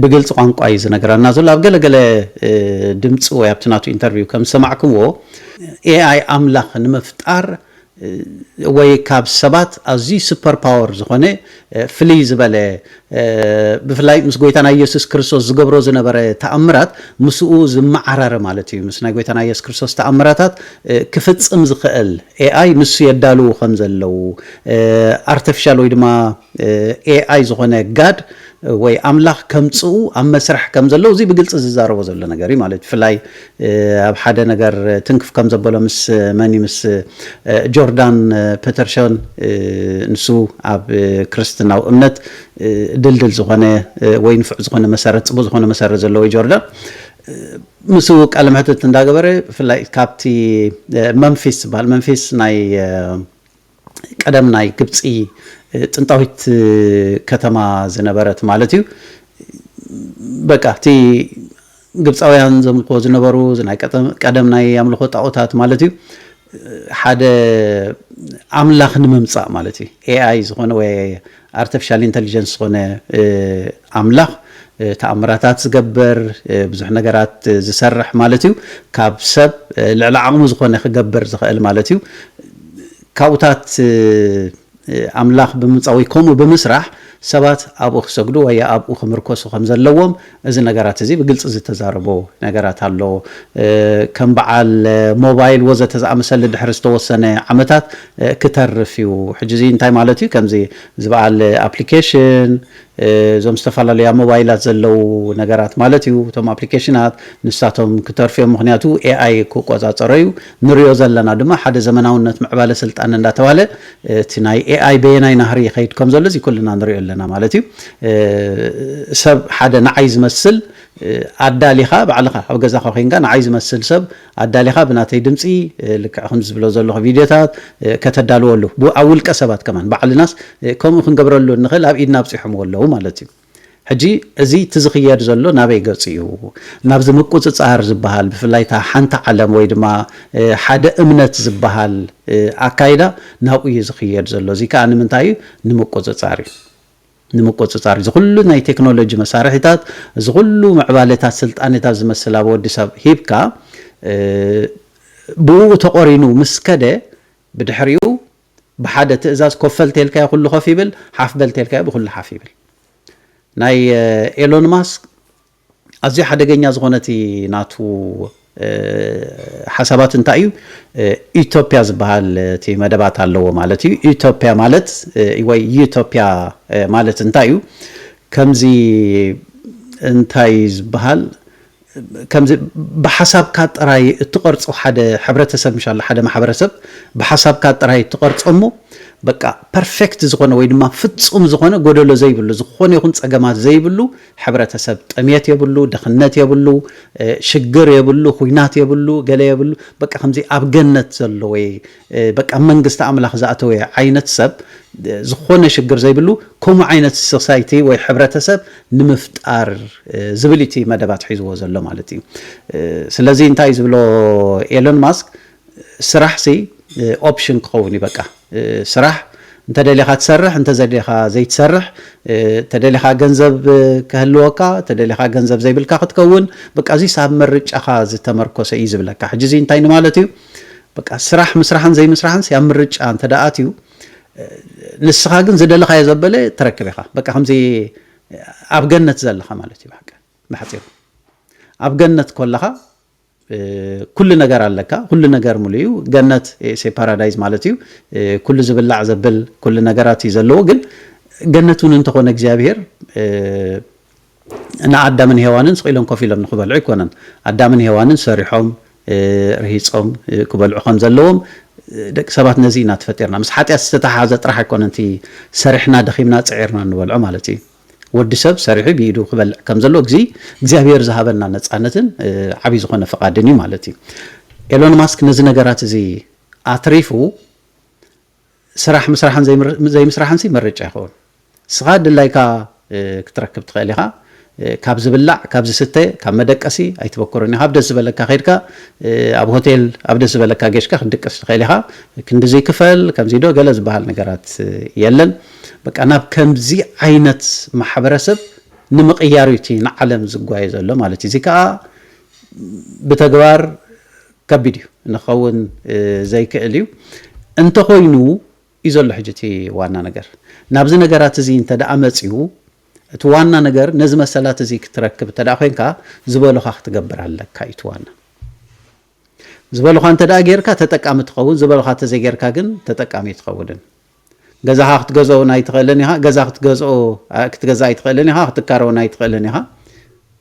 ብግልፂ ቋንቋ እዩ ዝነግረና ዘሎ። ኣብ ገለገለ ድምፂ ወይ ኣብቲ ናቱ ኢንተርቪው ከም ዝሰማዕኩምዎ፣ ኤኣይ ኣምላኽ ንምፍጣር ወይ ካብ ሰባት ኣዝዩ ሱፐር ፓወር ዝኾነ፣ ፍልይ ዝበለ፣ ብፍላይ ምስ ጎይታና ኢየሱስ ክርስቶስ ዝገብሮ ዝነበረ ተኣምራት ምስኡ ዝመዓራረ ማለት እዩ። ምስ ናይ ጎይታና ኢየሱስ ክርስቶስ ተኣምራታት ክፍጽም ዝኽእል ኤኣይ ንሱ የዳልዉ ከም ዘለዉ፣ ኣርቲፊሻል ወይ ድማ ኤኣይ ዝኾነ ጋድ ወይ ኣምላኽ ከምፅኡ ኣብ መስርሕ ከም ዘለዉ እዚ ብግልፂ ዝዛረቦ ዘሎ ነገር እዩ ማለት እዩ። ብፍላይ ኣብ ሓደ ነገር ትንክፍ ከም ዘበሎ ምስ መኒ ምስ ጆርዳን ፔተርሰን፣ ንሱ ኣብ ክርስትናዊ እምነት ድልድል ዝኾነ ወይ ንፉዕ ዝኾነ መሰረት፣ ፅቡቅ ዝኾነ መሰረት ዘለዎ ጆርዳን፣ ምስ ቃለ መሕትት እንዳገበረ፣ ብፍላይ ካብቲ መንፊስ ዝበሃል፣ መንፊስ ናይ ቀደም ናይ ግብፂ ጥንታዊት ከተማ ዝነበረት ማለት እዩ። በቃ እቲ ግብፃውያን ዘምልኮ ዝነበሩ ናይ ቀደም ናይ ኣምልኮ ጣዖታት ማለት እዩ። ሓደ ኣምላኽ ንምምፃእ ማለት እዩ። ኤኣይ ዝኾነ ወይ ኣርቲፊሻል ኢንተሊጀንስ ዝኾነ ኣምላኽ ተኣምራታት ዝገብር፣ ብዙሕ ነገራት ዝሰርሕ ማለት እዩ። ካብ ሰብ ልዕሊ ዓቕሙ ዝኾነ ክገብር ዝኽእል ማለት እዩ። ካብኡታት ኣምላኽ ብምምፃእ ወይ ከምኡ ብምስራሕ ሰባት ኣብኡ ክሰግዱ ወይ ኣብኡ ክምርኮሱ ከም ዘለዎም እዚ ነገራት እዚ ብግልፂ ዝተዛረቦ ነገራት ኣሎ። ከም በዓል ሞባይል ወዘተ ዝኣመሰለ ድሕሪ ዝተወሰነ ዓመታት ክተርፍ እዩ። ሕጂ እዚ እንታይ ማለት እዩ? ከምዚ ዝበዓል ኣፕሊኬሽን፣ እዞም ዝተፈላለዩ ኣብ ሞባይላት ዘለዉ ነገራት ማለት እዩ። እቶም ኣፕሊኬሽናት ንሳቶም ክተርፉ እዮም። ምክንያቱ ኤኣይ ክቆፃፀሮ እዩ። ንሪኦ ዘለና ድማ ሓደ ዘመናውነት ምዕባለ ስልጣን እንዳተባለ እቲ ናይ ኤኣይ በየናይ ናህሪ ይኸይድ ከም ዘሎ እዚ ኩልና ንሪኦ ኣለና ማለት እዩ። ሰብ ሓደ ንዓይ ዝመስል ኣዳሊኻ፣ ባዕልኻ ኣብ ገዛኻ ኮይንካ ንዓይ ዝመስል ሰብ ኣዳሊኻ ብናተይ ድምፂ ልክዕ ከም ዝብሎ ዘለኹ ቪድዮታት ከተዳልወሉ፣ ኣብ ውልቀ ሰባት ከማን ባዕልናስ ከምኡ ክንገብረሉ እንኽእል ኣብ ኢድና ኣብፂሖምዎ ኣለዉ ማለት እዩ። ሕጂ እዚ እቲ ዝኽየድ ዘሎ ናበይ ገፁ እዩ? ናብዚ ምቁፅፃር ዝበሃል፣ ብፍላይ እታ ሓንቲ ዓለም ወይ ድማ ሓደ እምነት ዝበሃል ኣካይዳ ናብኡ እዩ ዝኽየድ ዘሎ። እዚ ከዓ ንምንታይ እዩ? ንምቁፅፃር እዩ። ንምቁፅፃር እዚ ኩሉ ናይ ቴክኖሎጂ መሳርሒታት፣ እዚ ኩሉ ምዕባለታት ስልጣኔታት ዝመስል ኣብ ወዲ ሰብ ሂብካ፣ ብኡ ተቆሪኑ ምስ ከደ፣ ብድሕሪኡ ብሓደ ትእዛዝ ኮፍ በል ተልካዮ ኩሉ ኮፍ ይብል፣ ሓፍ በል ተልካዮ ብኩሉ ሓፍ ይብል። ናይ ኤሎን ማስክ ኣዝዩ ሓደገኛ ዝኾነ እቲ ናቱ ሓሳባት እንታይ እዩ? ኢትዮጵያ ዝበሃል እቲ መደባት ኣለዎ ማለት እዩ። ኢትዮጵያ ማለት ወይ ዩቶፒያ ማለት እንታይ እዩ? ከምዚ እንታይ ዝበሃል፣ ከምዚ ብሓሳብካ ጥራይ እትቐርጾ ሓደ ሕብረተሰብ ምሽ ኣሎ፣ ሓደ ማሕበረሰብ ብሓሳብካ ጥራይ እትቐርጾ እሞ በቃ ፐርፌክት ዝኾነ ወይ ድማ ፍጹም ዝኾነ ጎደሎ ዘይብሉ፣ ዝኾነ ይኹን ጸገማት ዘይብሉ ሕብረተሰብ፣ ጥሜት የብሉ፣ ድኽነት የብሉ፣ ሽግር የብሉ፣ ኩናት የብሉ፣ ገለ የብሉ፣ በቃ ከምዚ ኣብ ገነት ዘሎ ወይ በቃ መንግስቲ ኣምላኽ ዝኣተወ ዓይነት ሰብ፣ ዝኾነ ሽግር ዘይብሉ ከምኡ ዓይነት ሶሳይቲ ወይ ሕብረተሰብ ንምፍጣር ዝብል እቲ መደባት ሒዝዎ ዘሎ ማለት እዩ። ስለዚ እንታይ ዝብሎ ኤሎን ማስክ፣ ስራሕ ሲ ኦፕሽን ክኸውን እዩ። በቃ ስራሕ እንተደሊኻ ትሰርሕ፣ እንተዘደሊኻ ዘይትሰርሕ፣ ተደሊኻ ገንዘብ ክህልወካ፣ ተደሊኻ ገንዘብ ዘይብልካ ክትከውን፣ በቃ እዚ ኣብ ምርጫኻ ዝተመርኮሰ እዩ ዝብለካ። ሕጂ እዚ እንታይ ንማለት እዩ? በቃ ስራሕ ምስራሕን ዘይምስራሕን ኣብ ምርጫ እንተ ደኣ ኣትዩ፣ ንስኻ ግን ዝደለኻዮ ዘበለ ትረክብ ኢኻ። በቃ ከምዚ ኣብ ገነት ዘለኻ ማለት እዩ። ብሓቂ ብሓፂሩ ኣብ ገነት ኮለኻ ኩሉ ነገር ኣለካ፣ ኩሉ ነገር ሙሉ እዩ። ገነት ሴ ፓራዳይዝ ማለት እዩ። ኩሉ ዝብላዕ ዘብል ኩሉ ነገራት እዩ ዘለዎ። ግን ገነት እውን እንተኾነ እግዚኣብሔር ንኣዳምን ሄዋንን ስቕ ኢሎም ኮፍ ኢሎም ንክበልዑ ኣይኮነን። ኣዳምን ሄዋንን ሰሪሖም ርሂፆም ክበልዑ ከም ዘለዎም ደቂ ሰባት ነዚ ኢና ተፈጢርና። ምስ ሓጢኣት ዝተተሓሓዘ ጥራሕ ኣይኮነን እቲ ሰሪሕና ደኺምና ፅዒርና እንበልዖ ማለት እዩ። ወዲ ሰብ ሰሪሑ ብኢዱ ክበልዕ ከም ዘሎ ግዚ እግዚኣብሔር ዝሃበና ነፃነትን ዓብዪ ዝኾነ ፍቓድን እዩ ማለት እዩ። ኤሎን ማስክ ነዚ ነገራት እዚ ኣትሪፉ ስራሕ ምስራሕን ዘይምስራሕን ሲ ምርጫ ይኸውን። ስኻ ድላይካ ክትረክብ ትኽእል ኢኻ። ካብ ዝብላዕ፣ ካብ ዝስተ፣ ካብ መደቀሲ ኣይትበክሩን ኢኻ። ኣብ ደስ ዝበለካ ከይድካ ኣብ ሆቴል ኣብ ደስ ዝበለካ ጌሽካ ክትድቅስ ትኽእል ኢኻ። ክንድዚ ክፈል ከምዚ ዶ ገለ ዝበሃል ነገራት የለን። በቃ ናብ ከምዚ ዓይነት ማሕበረሰብ ንምቕያር እዩ እቲ ንዓለም ዝጓየ ዘሎ ማለት እዩ። እዚ ከዓ ብተግባር ከቢድ እዩ ንኸውን ዘይክእል እዩ። እንተኾይኑ እዩ ዘሎ ሕጂ እቲ ዋና ነገር። ናብዚ ነገራት እዚ እንተ ደኣ መፅዩ እቲ ዋና ነገር ነዚ መሰላት እዚ ክትረክብ እንተ ደኣ ኮይንካ ዝበሉኻ ክትገብር ኣለካ እዩ እቲ ዋና። ዝበሉኻ እንተ ደኣ ጌርካ ተጠቃሚ ትኸውን፣ ዝበሉኻ እንተ ዘይጌርካ ግን ተጠቃሚ ትኸውንን። ገዛኻ ክትገዝኦ እውን ኣይትኽእልን ኢኻ፣ ገዛ ክትገዝኦ ክትገዝእ ኣይትኽእልን ኢኻ፣ ክትካረውን ኣይትኽእልን ኢኻ፣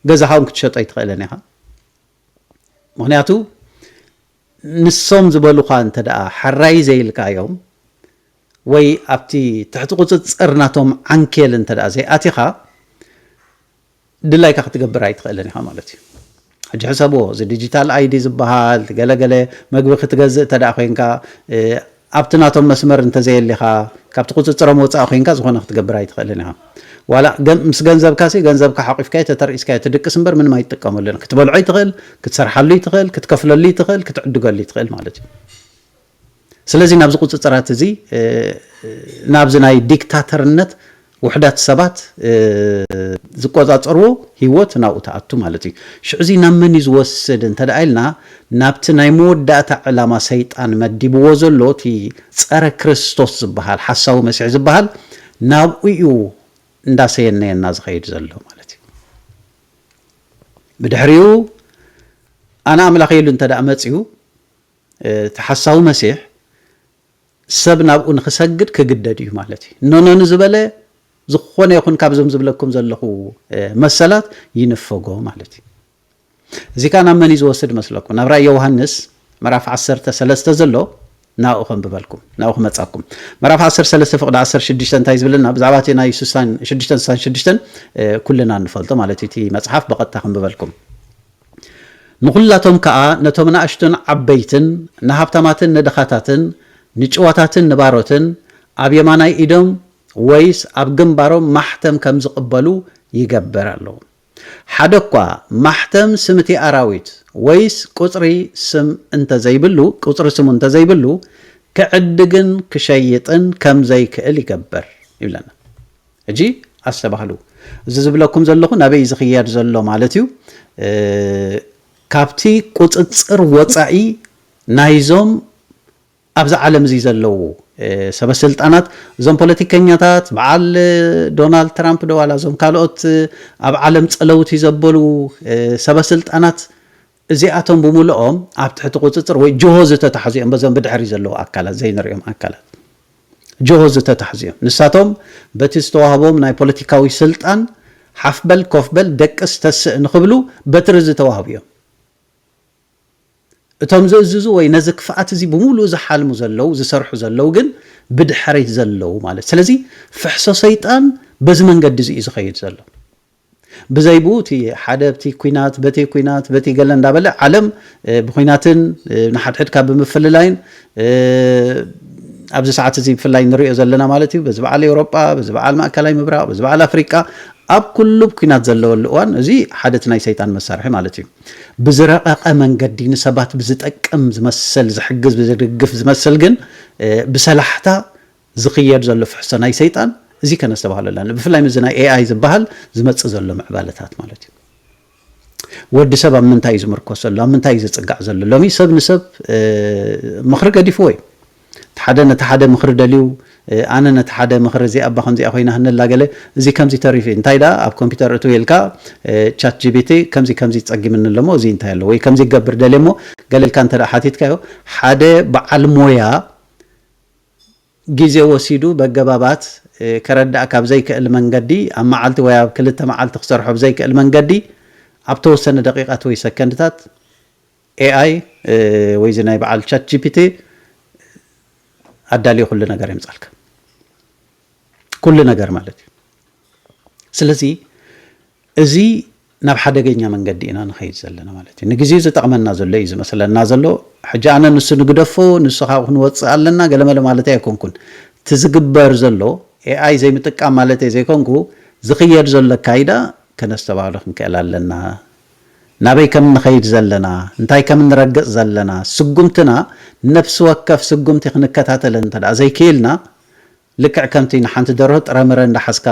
ገዛኻ እውን ክትሸጦ ኣይትኽእልን ኢኻ። ምክንያቱ ንሶም ዝበሉኻ እንተ ደኣ ሓራይ ዘይልካዮም ወይ ኣብቲ ትሕቲ ቁፅፅር ናቶም ዓንኬል እንተ ደኣ ዘይኣቲኻ ድላይካ ክትገብር ኣይትኽእልን ኢኻ ማለት እዩ። ሕጂ ሕሰብዎ፣ እዚ ዲጂታል ኣይዲ ዝበሃል ገለገለ መግቢ ክትገዝእ እንተ ደኣ ኮይንካ ኣብቲ ናቶም መስመር እንተዘየሊኻ ካብቲ ቁፅፅሮም ወፃኢ ኮይንካ ዝኾነ ክትገብር ኣይትኽእልን ኢኻ። ዋላ ምስ ገንዘብካ ሲ ገንዘብካ ሓቂፍካዮ ተተርኢስካዮ ትድቅስ እምበር ምንም ኣይትጥቀመሉን። ክትበልዖ ይትኽእል፣ ክትሰርሓሉ ይትኽእል፣ ክትከፍለሉ ይትኽእል፣ ክትዕድገሉ ይትኽእል ማለት እዩ። ስለዚ ናብዚ ቁፅፅራት እዚ ናብዚ ናይ ዲክታተርነት ውሕዳት ሰባት ዝቆፃፀርዎ ህይወት ናብኡ ትኣቱ ማለት እዩ። ሽዑ እዚ ናብ መን እዩ ዝወስድ እንተ ደኣ ኢልና ናብቲ ናይ መወዳእታ ዕላማ ሰይጣን መዲብዎ ዘሎ እቲ ፀረ ክርስቶስ ዝበሃል ሓሳዊ መሲሕ ዝበሃል ናብኡ እዩ እንዳሰየነየና ዝኸይድ ዘሎ ማለት እዩ። ብድሕሪኡ ኣነ ኣምላኽ ኢሉ እንተ ደኣ መፅዩ እቲ ሓሳዊ መሲሕ ሰብ ናብኡ ንክሰግድ ክግደድ እዩ ማለት እዩ። ኖኖ ንዝበለ ዝኾነ ይኹን ካብዞም ዝብለኩም ዘለኹ መሰላት ይንፈጎ ማለት እዩ። እዚ ከዓ ናብ መን እዩ ዝወስድ መስለኩም? ናብ ራእይ ዮሃንስ ምዕራፍ ዓሰርተ ሰለስተ ዘሎ ናብኡ ከንብበልኩም፣ ናብኡ ክመጻኩም። ምዕራፍ ዓሰርተ ሰለስተ ፍቕዲ ዓሰርተ ሽዱሽተ እንታይ ዝብልና? ብዛዕባ እቲ ናይ ሽዱሽተ ሽዱሽተ ኩልና እንፈልጦ ማለት እዩ። እቲ መጽሓፍ ብቐጥታ ከንብበልኩም። ንኹላቶም ከኣ ነቶም ንኣሽቱን ዓበይትን ንሃብታማትን ንድኻታትን ንጭዋታትን ንባሮትን ኣብ የማናይ ኢዶም ወይስ ኣብ ግንባሮም ማሕተም ከም ዝቕበሉ ይገብር ኣሎ። ሓደ እኳ ማሕተም ስም እቲ ኣራዊት ወይስ ቁጽሪ ስም እንተዘይብሉ ቁጽሪ ስሙ እንተዘይብሉ ክዕድግን ክሸይጥን ከም ዘይክእል ይገብር ይብለና። ሕጂ ኣስተባህሉ፣ እዚ ዝብለኩም ዘለኹ ናበይ ዝኽየድ ዘሎ ማለት እዩ። ካብቲ ቁፅፅር ወፃኢ ናይዞም ኣብዚ ዓለም እዚ ዘለዉ ሰበስልጣናት፣ እዞም ፖለቲከኛታት፣ በዓል ዶናልድ ትራምፕ ዶ ዋላ እዞም ካልኦት ኣብ ዓለም ፀለውቲ ዘበሉ ሰበስልጣናት እዚኣቶም ብምልኦም ኣብ ትሕቲ ቁፅፅር ወይ ጅሆ ዝተታሕዙ እዮም። በዞም ብድሕሪ ዘለዉ ኣካላት ዘይንሪኦም ኣካላት ጅሆ ዝተታሕዙ እዮም። ንሳቶም በቲ ዝተዋህቦም ናይ ፖለቲካዊ ስልጣን ሓፍ በል ኮፍ በል ደቅስ ተስእ ንኽብሉ በትሪ ዝተዋህቡ እዮም። እቶም ዝእዝዙ ወይ ነዚ ክፍኣት እዚ ብምሉኡ ዝሓልሙ ዘለዉ ዝሰርሑ ዘለዉ ግን ብድሕሪት ዘለዉ ማለት። ስለዚ ፍሕሶ ሰይጣን በዚ መንገዲ እዚ እዩ ዝኸይድ ዘሎ። ብዘይብኡ እቲ ሓደ ብቲ ኲናት በቲ ኲናት በቲ ገለ እንዳበለ ዓለም ብኲናትን ንሓድሕድካ ብምፍልላይን ኣብዚ ሰዓት እዚ ብፍላይ ንሪኦ ዘለና ማለት እዩ። በዚ በዓል ኤውሮጳ፣ በዚ በዓል ማእከላይ ምብራቕ፣ በዚ በዓል ኣፍሪቃ፣ ኣብ ኩሉ ኩናት ዘለወሉ እዋን፣ እዚ ሓደ እቲ ናይ ሰይጣን መሳርሒ ማለት እዩ። ብዝረቐቐ መንገዲ ንሰባት ብዝጠቅም ዝመስል፣ ዝሕግዝ፣ ብዝድግፍ ዝመስል ግን፣ እ፣ ብሰላሕታ ዝኽየድ ዘሎ ፍሕሶ ናይ ሰይጣን፣ እዚ ከነስተባህሎ ኣለና። ብፍላይ ምስዚ ናይ ኤ ኣይ ዝበሃል ዝመጽእ ዘሎ ምዕባለታት ማለት እዩ። ወዲ ሰብ ኣብ ምንታይ እዩ ዝምርኮስ ዘሎ? ኣብ ምንታይ እዩ ዝጽጋዕ ዘሎ? ሎሚ ሰብ ንሰብ፣ እ፣ ምኽሪ ገዲፍዎ እዩ። እቲ ሓደ ነቲ ሓደ ምኽሪ ደልዩ፣ እ፣ ኣነ ነቲ ሓደ ምኽሪ፣ "እዚኣ እባ ከምዚኣ ኮይና፣ ህነላ ገለ፣ እዚ ከምዚ ተሪፉ እዩ። እንታይ ደኣ ኣብ ኮምፒውተር እትው ኢልካ፣ እ፣ ቻት ጂ ቢ ቲ ከምዚ ከምዚ ጸጊምኒ ኣለሞ፣ እዚ እንታይ ኣለዎ? ወይ ከምዚ ይገብር ደልየ እሞ?" ገለ ኢልካ እንተ ደኣ ሓቲትካዮ፣ ሓደ በዓል ሞያ ግዜ ወሲዱ በገባባት፣ እ፣ ከረዳእካ ኣብ ዘይክእል መንገዲ፣ ኣብ መዓልቲ ወይ ኣብ ክልተ መዓልቲ ክሰርሖ ብዘይክእል መንገዲ፣ ኣብ ተወሰነ ደቂቓት ወይ ሰከንድታት ኤ ኣይ፣ እ፣ ወይ እዚ ናይ በዓል ቻት ጂ ፒ ቲ ኣዳልዩ ኩሉ ነገር የምጻልካ። ኩሉ ነገር ማለት እዩ። ስለዚ እዚ ናብ ሓደገኛ መንገዲ ኢና ንኸይድ ዘለና ማለት እዩ። ንግዜኡ ዝጠቕመና ዘሎ እዩ ዝመስለና ዘሎ። ሕጂ ኣነ ንሱ ንግደፎ፣ ንሱ ካብኡ ክንወጽእ ኣለና፣ ገለመለ ማለት ኣይኮንኩን። እቲ ዝግበር ዘሎ ኤ ኣይ ዘይምጥቃም ማለት ዘይኮንኩ፣ ዝኽየድ ዘሎ ኣካይዳ ከነስተባህሎ ክንክእል ኣለና። ናበይ ከም ንኸይድ ዘለና፣ እንታይ ከም ንረግጽ ዘለና፣ ስጉምትና፣ ነፍሲ ወከፍ ስጉምቲ ክንከታተል እንተ ደኣ ዘይክኢልና፣ ልክዕ ከምቲ ንሓንቲ ደርሆ ጥረምረ እንዳሓዝካ፣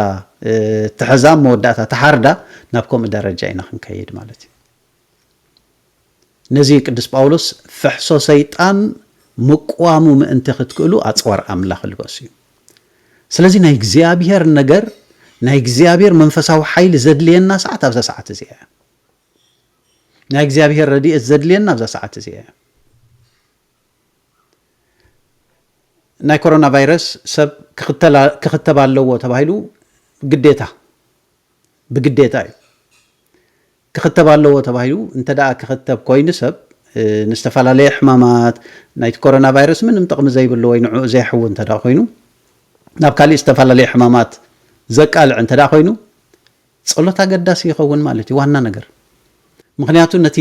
እ፣ ትሕዛ፣ መወዳእታ ትሓርዳ፣ ናብ ከምኡ ደረጃ ኢና ክንከይድ ማለት እዩ። ነዚ እዩ ቅዱስ ጳውሎስ ፍሕሶ ሰይጣን ምቅዋሙ ምእንቲ ክትክእሉ ኣጽዋር ኣምላኽ ልበሱ እዩ። ስለዚ ናይ እግዚኣብሔር ነገር፣ ናይ እግዚኣብሔር መንፈሳዊ ሓይሊ ዘድልየና ሰዓት ኣብዛ ሰዓት እዚኣ እያ። ናይ እግዚኣብሔር ረድኤት ዘድልየና ኣብዛ ሰዓት እዚኣ እያ። ናይ ኮሮና ቫይረስ ሰብ ክኽተላ-፣ ክኽተብ ኣለዎ ተባሂሉ ግዴታ፣ ብግዴታ እዩ። ክኽተብ ኣለዎ ተባሂሉ እንተ ደኣ ክኽተብ ኮይኑ ሰብ፣ እ፣ ንዝተፈላለየ ሕማማት ናይቲ ኮሮና ቫይረስ ምንም ጥቕሚ ዘይብሉ ወይ ንዕኡ ዘየሕዊ እንተ ደኣ ኮይኑ፣ ናብ ካሊእ ዝተፈላለየ ሕማማት ዘቃልዕ እንተ ደኣ ኮይኑ፣ ጸሎት ኣገዳሲ ይኸውን ማለት እዩ፣ ዋና ነገር። ምኽንያቱ ነቲ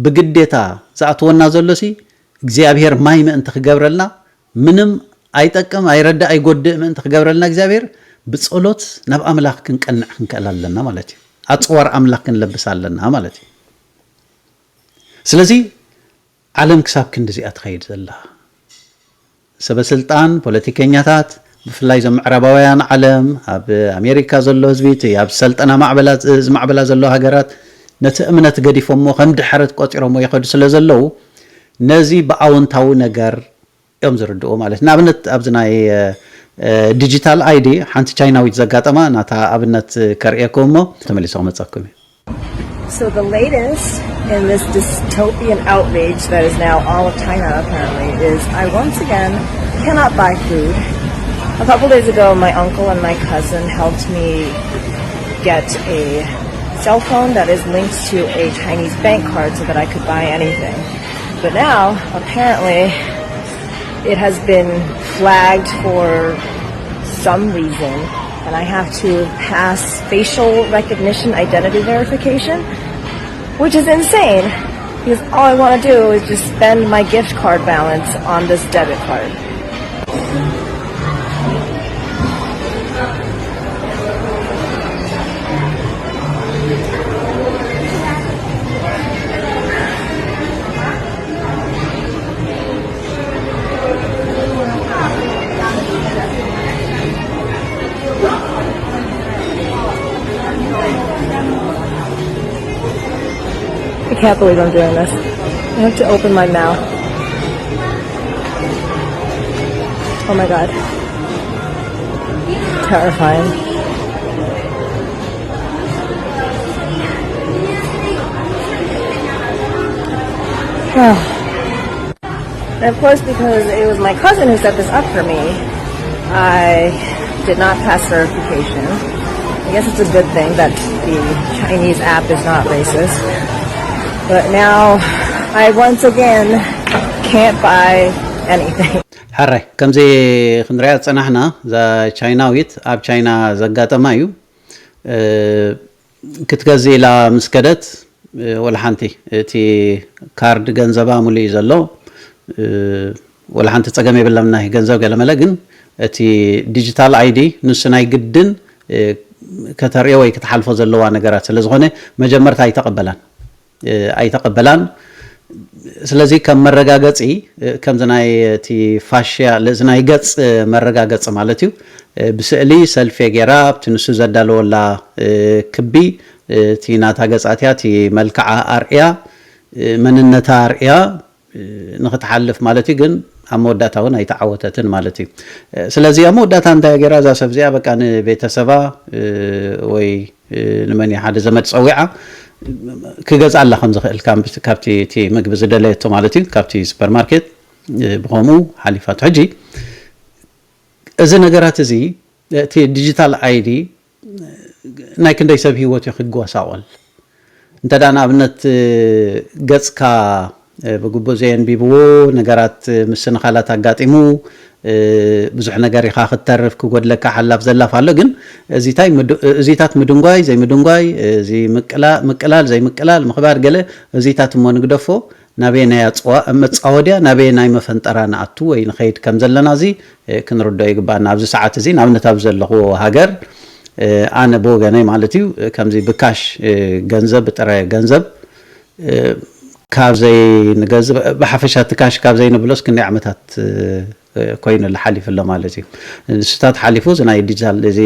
ብግዴታ ዝኣትወና ዘሎሲ እግዚኣብሔር ማይ ምእንቲ ክገብረልና፣ ምንም ኣይጠቅም፣ ኣይረዳእ፣ ኣይጎድእ ምእንቲ ክገብረልና እግዚኣብሔር ብጸሎት ናብ ኣምላኽ ክንቀንዕ ክንክእል ኣለና ማለት እዩ። ኣጽዋር ኣምላኽ ክንለብስ ኣለና ማለት እዩ። ስለዚ ዓለም ክሳብ ክንዲ እዚኣ ትኸይድ ዘላ፣ ሰበ ስልጣን፣ ፖለቲከኛታት፣ ብፍላይ እዞም ምዕራባውያን ዓለም፣ ኣብ ኣሜሪካ ዘሎ ህዝቢ፣ እቲ ኣብ ሰልጠና ማዕበላ፣ ዝማዕበላ ዘሎ ሃገራት ነቲ እምነት ገዲፎሞ ከም ድሕረት ቆጺሮሞ ይኸዱ ስለ ዘለዉ፣ ነዚ ብኣወንታዊ ነገር እዮም ዝርድኡ ማለት እዩ። ንኣብነት ኣብዚ ናይ፣ እ፣ እ፣ ዲጂታል ኣይዲ ሓንቲ ቻይናዊት ዘጋጠማ ናታ ኣብነት ከርእየኩም እሞ ተመሊሰ ክመጸኩም እዩ። So the latest in this dystopian outrage that is now all of China apparently is I once again cannot buy food. A couple days ago, my uncle and my cousin helped me get a cell phone that is linked to a Chinese bank card so that I could buy anything. But now, apparently, it has been flagged for some reason, and I have to pass facial recognition identity verification, which is insane, because all I want to do is just spend my gift card balance on this debit card. I can't believe I'm doing this. I have to open my mouth. Oh my God. Terrifying. And of course, because it was my cousin who set this up for me, I did not pass verification. I guess it's a good thing that the Chinese app is not racist. But now I once again can't buy anything. ሕራይ ከምዚ ክንሪኣ ዝጸናሕና፣ እዛ ቻይናዊት ኣብ ቻይና ዘጋጠማ እዩ። እ፣ ክትገዝእ ኢላ ምስ ከደት፣ እ፣ ወላ ሓንቲ፣ እቲ ካርድ ገንዘባ ሙሉእ እዩ ዘሎ። እ፣ ወላ ሓንቲ ጸገም የብላም ናይ ገንዘብ ገለመለ፣ ግን እቲ ዲጂታል ኣይዲ ንሱ ናይ ግድን ከተርእዮ ወይ ክትሓልፎ ዘለዋ ነገራት ስለ ዝኾነ መጀመርታ ኣይተቐበላን ኣይተቐበላን። ስለዚ ከም መረጋገፂ ከምዚ ናይ እቲ ፋሽያ እዚ ናይ ገፅ መረጋገፂ ማለት እዩ፣ ብስእሊ ሰልፌ ገይራ ኣብቲ ንሱ ዘዳለወላ ክቢ እቲ ናታ ገፃትያ እቲ መልክዓ ኣርእያ መንነታ ኣርእያ ንክትሓልፍ ማለት እዩ። ግን ኣብ መወዳእታ እውን ኣይተዓወተትን ማለት እዩ። ስለዚ ኣብ መወዳእታ እንታይ ገይራ እዛ ሰብ እዚኣ በቃ ንቤተሰባ ወይ ንመን ሓደ ዘመድ ፀዊዓ ክገዝኣላ ከም ዝኽእል ካብቲ እቲ ምግቢ ዝደለየቶ ማለት እዩ ካብቲ ሱፐርማርኬት ብከምኡ ሓሊፋቶ። ሕጂ እዚ ነገራት እዚ እቲ ዲጂታል ኣይዲ ናይ ክንደይ ሰብ ህይወት እዩ ክጓሳቆል። እንተ ንኣብነት ገፅካ ብግቡእ ዘየንቢብዎ ነገራት ምስንኻላት ኣጋጢሙ ብዙሕ ነገር ኢኻ ክትተርፍ ክጎድለካ ሓላፍ ዘላፍ ኣሎ። ግን እዚታት ምድንጓይ ዘይምድንጓይ፣ እዚ ምቅላል ዘይምቅላል፣ ምኽባር ገለ እዚታት እሞ ንግደፎ ናበየናይ መፃወድያ ናበየናይ መፈንጠራ ንኣቱ ወይ ንኸይድ ከም ዘለና እዚ ክንርዶ ይግባና። ኣብዚ ሰዓት እዚ ንኣብነት ኣብ ዘለኹዎ ሃገር ኣነ ብወገነይ ማለት እዩ ከምዚ ብካሽ ገንዘብ ብጥረ ገንዘብ ካብ ዘይንገዝእ ብሓፈሻ እቲ ካሽ ካብ ዘይንብሎስ ክንደይ ዓመታት ኮይኑ ሓሊፉ ኣሎ ማለት እዩ። ንስታት ሓሊፉ እዚ ናይ ዲጂታል እዚ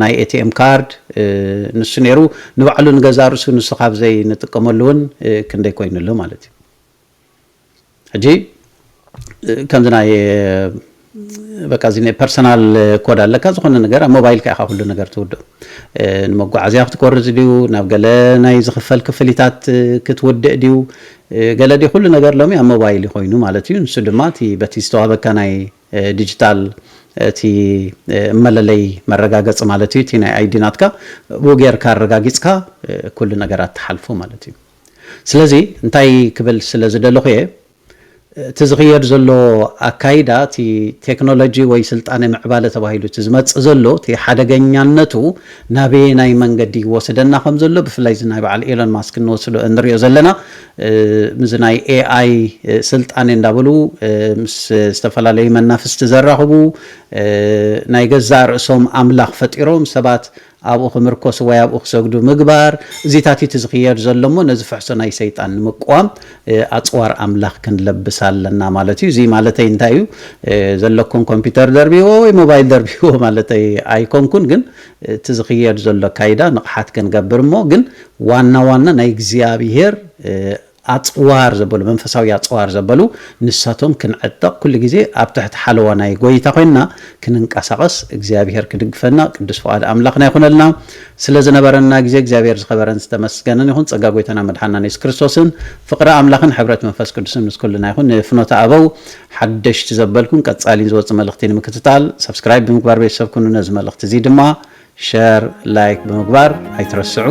ናይ ኤቲኤም ካርድ ንሱ ነይሩ ንባዕሉ ንገዛ ርእሱ ንሱ ካብ ዘይንጥቀመሉ እውን ክንደይ ኮይኑ ኣሎ ማለት እዩ። ሕጂ ከምዚ ናይ በቃ እዚ ፐርሰናል ኮድ ኣለካ ዝኾነ ነገር ኣብ ሞባይልካ ኢኻ ኩሉ ነገር ትውድእ። ንመጓዓዝያ ክትቆርፅ ድዩ ናብ ገለ ናይ ዝኽፈል ክፍሊታት ክትውድእ ድዩ ገለ ድዩ ኩሉ ነገር ሎሚ ኣብ ሞባይል ኮይኑ ማለት እዩ። ንሱ ድማ እቲ በቲ ዝተዋበካ ናይ ዲጂታል እቲ መለለይ መረጋገፂ ማለት እዩ እቲ ናይ ኣይዲ ናትካ ብኡ ጌርካ ኣረጋጊፅካ ኩሉ ነገራት ትሓልፎ ማለት እዩ። ስለዚ እንታይ ክብል ስለ ዝደለኹ እየ እቲ ዝኽየድ ዘሎ ኣካይዳ እቲ ቴክኖሎጂ ወይ ስልጣነ ምዕባለ ተባሂሉ እቲ ዝመፅእ ዘሎ እቲ ሓደገኛነቱ ናበየናይ መንገዲ ይወስደና ከም ዘሎ ብፍላይ እዚ ናይ በዓል ኤሎን ማስክ እንወስዶ እንሪኦ ዘለና እዚ ናይ ኤኣይ ስልጣነ እንዳበሉ ምስ ዝተፈላለዩ መናፍስቲ ዘራኽቡ ናይ ገዛእ ርእሶም ኣምላኽ ፈጢሮም ሰባት ኣብኡ ክምርኮሱ ወይ ኣብኡ ክሰግዱ ምግባር እዚታት እቲ ዝኽየድ ዘሎ እሞ ነዚ ፍሕሶ ናይ ሰይጣን ንምቅዋም ኣፅዋር ኣምላኽ ክንለብስ ኣለና ማለት እዩ። እዚ ማለተይ እንታይ እዩ? ዘለኩም ኮምፒውተር ደርብዎ ወይ ሞባይል ደርብዎ ማለተይ ኣይኮንኩን፣ ግን እቲ ዝኽየድ ዘሎ ኣካይዳ ንቕሓት ክንገብር እሞ ግን ዋና ዋና ናይ እግዚኣብሄር ኣፅዋር ዘበሉ መንፈሳዊ ኣፅዋር ዘበሉ ንሳቶም ክንዕጠቕ ኩሉ ግዜ ኣብ ትሕቲ ሓለዋ ናይ ጎይታ ኮይንና ክንንቀሳቐስ እግዚኣብሄር ክድግፈና ቅዱስ ፍቓድ ኣምላኽና ይኹነልና። ስለ ዝነበረና ግዜ እግዚኣብሄር ዝኸበረን ዝተመስገነን ይኹን። ጸጋ ጎይታና መድሓናን የሱስ ክርስቶስን ፍቕሪ ኣምላኽን ሕብረት መንፈስ ቅዱስን ምስ ኩልና ይኹን። ንፍኖተ ኣበው ሓደሽቲ ዘበልኩን ቀጻሊን ዝወጽእ መልእኽቲ ንምክትታል ሰብስክራይብ ብምግባር ቤተሰብ ኩኑ። ነዚ መልእኽቲ እዚ ድማ ሸር ላይክ ብምግባር ኣይትረስዑ።